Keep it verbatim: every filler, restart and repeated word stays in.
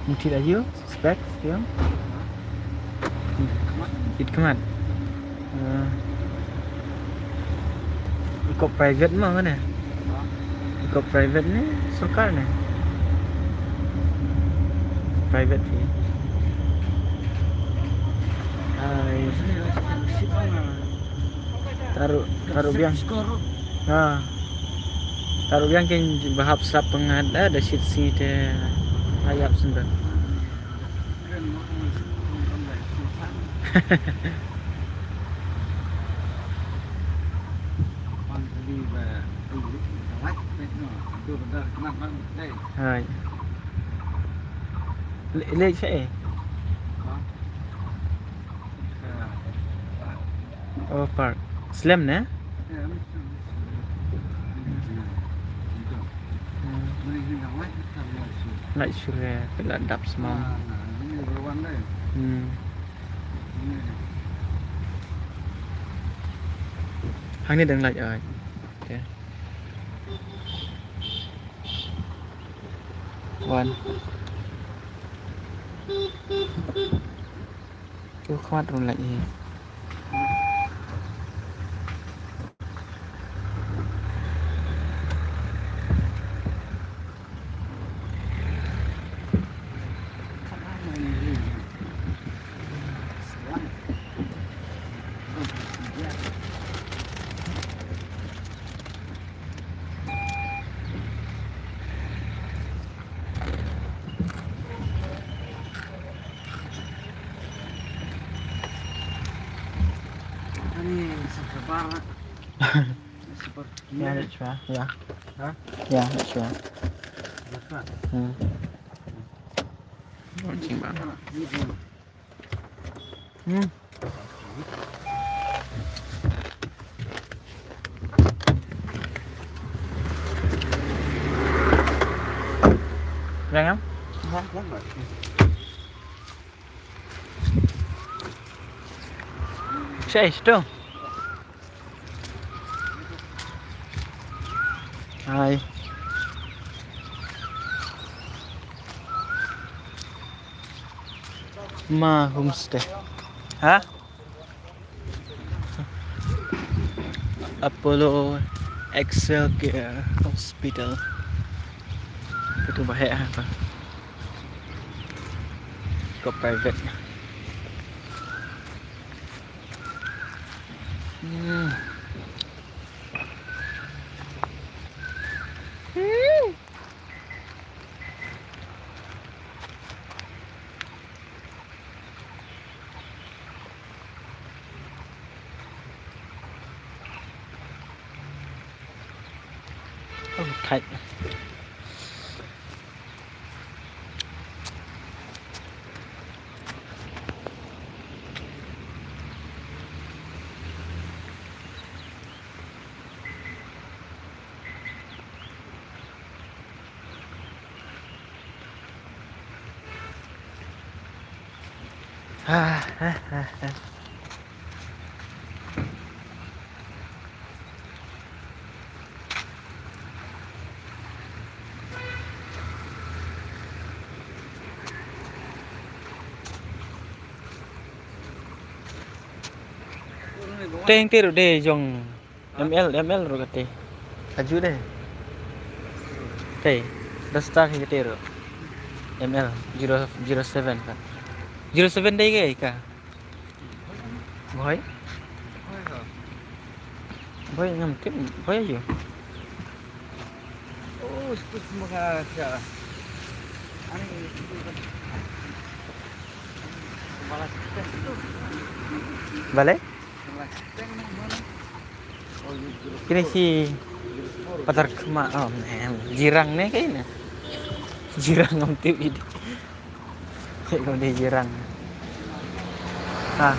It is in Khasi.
Mungkin aja spek yang. It kemat. Eh, iko private mah mana? Iko private ni, sorkar ni? Private phi. Ai. Taruh, taruh biang. Ha. Taruh biang kin bahap slap pengat, eh, da shit sini te. Ayap sendal. Hai. Le, le, sha, eh. Oh, park. Slem ne? Hmm. Light shuh re, phi la dap smaw. Hmm. Hangne dang light ai. Okay. Wan. U khmat run light hi. Ani, sa khabar. Super. Ya, that's right. Ya. Ha? Ya, that's right. That's right. Hmm. Launching bang. Hmm. Rang am? Ha, rang. Cześć, tu. Hai. Ma homestay. Ha? Apollo Excel Care Hospital. Itu bahaya apa? Kau private. Hmm. Hmm. Oh, tight. Teng tiru de jong M L, M L ruh kata. Aju deh. Tei, dah start hi kata ruh. M L zero, zero seven kan. Zero seven dei ke ka? Boy? Boy ngam tip, boy aju. Oh, itu semua ka. Ani itu kan. Balas itu. Bale? Kini si Patar Khma, oh, em, Jirang ne kini. Jirang ngam tip idi. Kini Jirang. Ha.